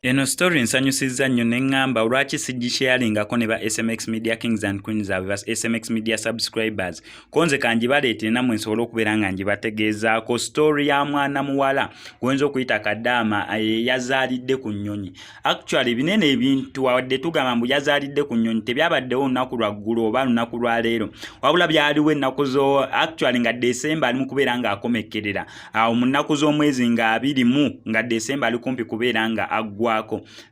Eno story nsanyusizza nnyo ne ŋŋamba lwaki sigisharingako ne ba SMX Media Kings and Queens, abo ba SMX Media subscribers. Ko nze kanjibaleetere nammwe nsobole okubeera nga ngibategeezaako. Story ya mwana muwala gwoyinza okuyita Kadaama yazaalidde ku nnyonyi. Actually, binene ebintu wadde tugamba mbu yazaalidde ku nnyonyi, tebyabaddewo olunaku lwa ggulo oba lunaku lwa leero, wabula byaliwo ennaku zo actually nga Desemba ali mu kubeera ng'akomekkerera awo mu nnaku z'omwezi nga 20, nga Desemba ali kumpi kubeera nga aggwako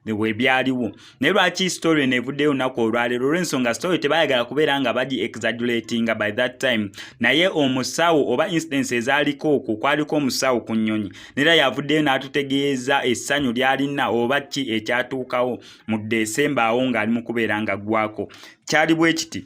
we byaliwo. Naye lwaki story eno evuddeyo olunaku olwaleero? Olw'ensonga story tebayagala kubeera nga bagi exaggeratinga by that time. Naye omusawo oba incidents ezaaliko okwo, kwaliko omusawo ku nnyonyi, nera yavuddeyo n'atutegeeza essanyu ly'alina oba ki ekyatuukawo mu Desemba awo ng'ali mu kubeera nga ggwako. Kyali bwe kiti.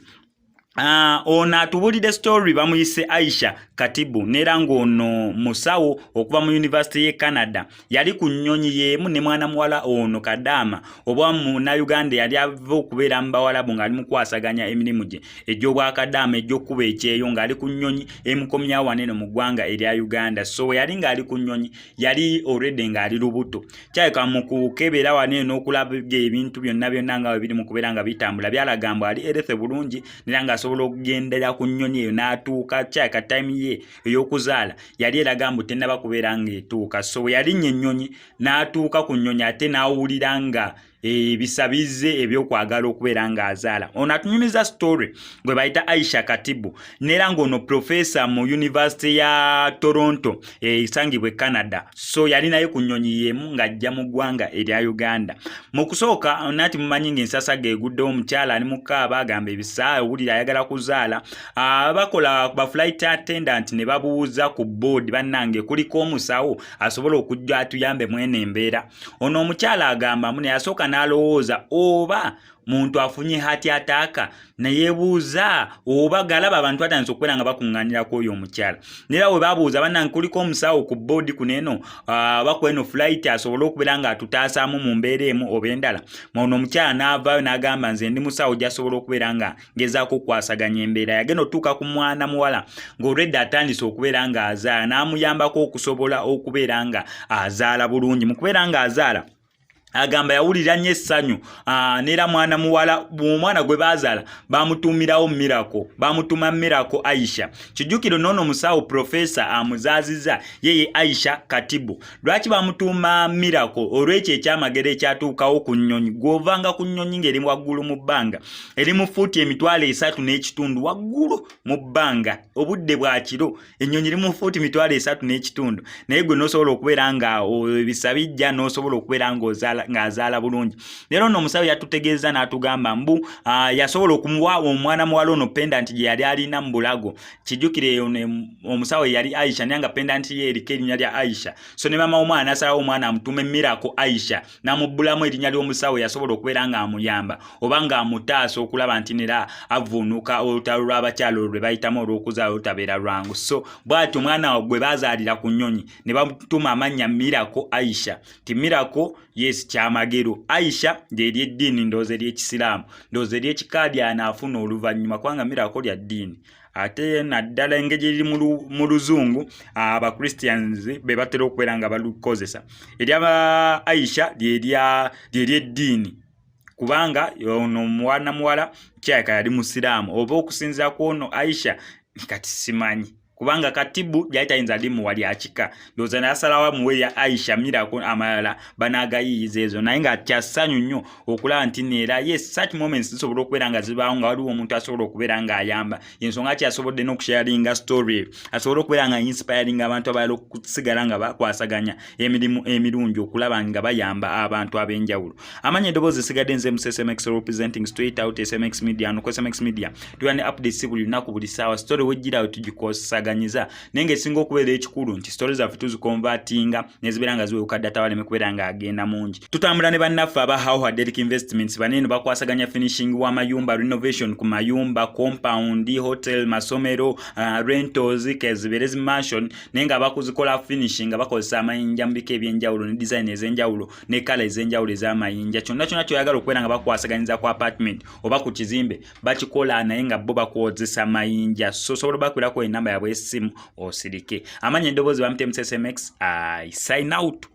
Ono atubulidde story bamuyise Aisha Katibu, neera ng'ono musawo okuva mu University ye Canada. Yali ku nnyonyi y'emu ne mwana muwala ono Kadaama oba Munnayuganda yali ava okubeera mu Bawalabu ng'ali mu kukwasaganya emirimu gye egy'obwakadaama, egy'okkuba ekyeyo, ng'ali ku nnyonyi emukomyawo wano eno mu ggwanga erya Uganda. So we yali ng'ali ku nnyonyi, yali already ng'ali lubuto. Kyaleka mu kukebera wano eno n'okulaga ebintu byonna byonna nga bwe biri mu kubeera nga bitambula, byalaga mbu ali healthy bulungi, nera ng'asobola okugendera ku nnyonyi eyo n'atuuka. Kyaleka time ye ey'okuzaala yali eraga mbu tennaba kubeera ng'etuuka. So we yalinnya ennyonyi n'atuuka ku nnyonyi, ate n'awulira nga ebisabize ebyokwagala okubeera ng'azaala. Ono atunyumiza story gwe bayita Aisha Katibu, neera ng'ono professor mu University ya Toronto esangibwa e Canada. So yali naye ku nnyonyi y'emu ng'ajja mu ggwanga erya Uganda. Mu kusooka nati mumanyi ng'ensasaga eguddewo, omukyala ali mu kaaba, agamba ebisa owulira ayagala kuzaala. Bakola ba flight attendant ne babuuza ku board, "Bannange, kuliko omusawo asobola okujja atuyambe mwene embeera?" Ono omukyala agamba mbu yasooka n'alowooza oba muntu afunye heart attack, neyeebuuza oba galaba abantu batandise okubeera nga bakuŋŋaanira ku oyo omukyala. Nera we babuuza, "Bannange, kuliko omusawo ku board kuno eno oba ku eno flight asobole okubeera nga atutaasaamu mu mbeera emu oba endala?" Ono omukyala n'avaayo n'agamba, "Nze ndi musawo, gy'asobola okubeera nga ngezaako okukwasaganya embeera." Yagenda otuuka ku mwana muwala ng'olwedde atandise okubeera ng'azaala, n'amuyambako okusobola okubeera nga azaala bulungi. Mu kubeera ng'azaala, agamba yawulira nnyo essanyu. Neera mwana muwala, omwana gwe bazaala bamutuumirawo Miracle, bamutuma Miracle Aisha. Kijjukiro noono omusawo professor amuzaaziza yeye Aisha Katibu. Lwaki bamutuuma Miracle? Olw'ekyo ekyamagero ekyatuukawo ku nnyonyi. Gw'ovanga ku nnyonyi ng'eri waggulu mu bbanga, eri mu fuuti 35,000 waggulu mu bbanga, obudde bwa kiro, ennyonyi eri mu fuuti 35,000, naye gwe n'osobola okubeera nga ebisa bijja n'osobola okubeera ng'azaala bulungi. Leero nno omusawo yatutegeeza n'atugamba mbu yasobola okumuwa omwana muwala ono pendant gye yali alina mu bulago. Kijjukire omusawo yali Aisha, naye nga pendant ye eriko erinnya lya Aisha. So ne mama w'omwana n'asalawo omwana amutuume Miracle Aisha, n'amubbulamu erinnya ly'omusawo yasobola okubeera ng'amuyamba oba ng'amutaasa okulaba nti nera avvuunuka olutalo lw'abakyala olwo lwe bayitamu olw'okuzaala olutabeera lwangu. So bw'atyo omwana gwe baazaalira ku nnyonyi ne batuma amannya Miracle Aisha, ti Miracle, yes, kyamagero, Aisha lyeryeddiini, ndowooza eryekisiraamu, ndowooza eryekikadyana afuna oluvannyuma, kubanga Miracle lya ddiini, ate naddala engeri eri mu luzungu, Abachristians be batera okubeera nga balukozesa. Erya Aisha lyeryeddiini, kubanga ono mwana muwala kyayaka yali musiraamu, oba okusinziira ku ono Aisha kati simanyi, kubanga Katibu yali tayinza limuwa lyakika, ndowooza nasalawo amuwe ya Aisha Miracle, amalala banagayiyiza ezo. Naye nga kyassanyu nnyo okulaba nti neera, yes, such moments zisobola okubeera nga zibaawo, nga waliwo omuntu asobola okubeera ng'ayamba. Ensonga ki asobodde n'okusharinga story, asobole okubeera nga inspiring abantu abalala okusigala nga bakwasaganya emirimu emirungi, okulaba nga bayamba abantu ab'enjawulo. Amanya eddoboozi esigadde nze MCSMX, representing straight out SMX Media. No ku SMX Media tuba ne updates buli lunaku, buli ssaawa. Story wejjirawo tugikosaganyiza, naye ng'esinga okubeera ekikulu nti story zaffe tuziconvertinga nezibeera nga ziwewuka data baleme kubeera ng'agenda mungi. Tutambula ne bannaffe aba Hauha Derick Investments. Baneeno bakwasaganya finishing w'amayumba, renovation ku mayumba, compound, hotel, masomero, rentals, kezibeere zi mansion, naye nga bakuzikola finishing nga bakozesa amayinja mu bika ebyenjawulo ne design ez'enjawulo ne color ez'enjawulo ez'amayinja. Kyonna kyonna kyoyagala okubeera nga bakwasaganyiza ku apartment oba ku kizimbe, bakikola, naye nga bo bakozesa mayinja. So osobola bakwirako enamba yabwe essimu osirike. Amanya eddoboozi bamute MCSMX. I sign out.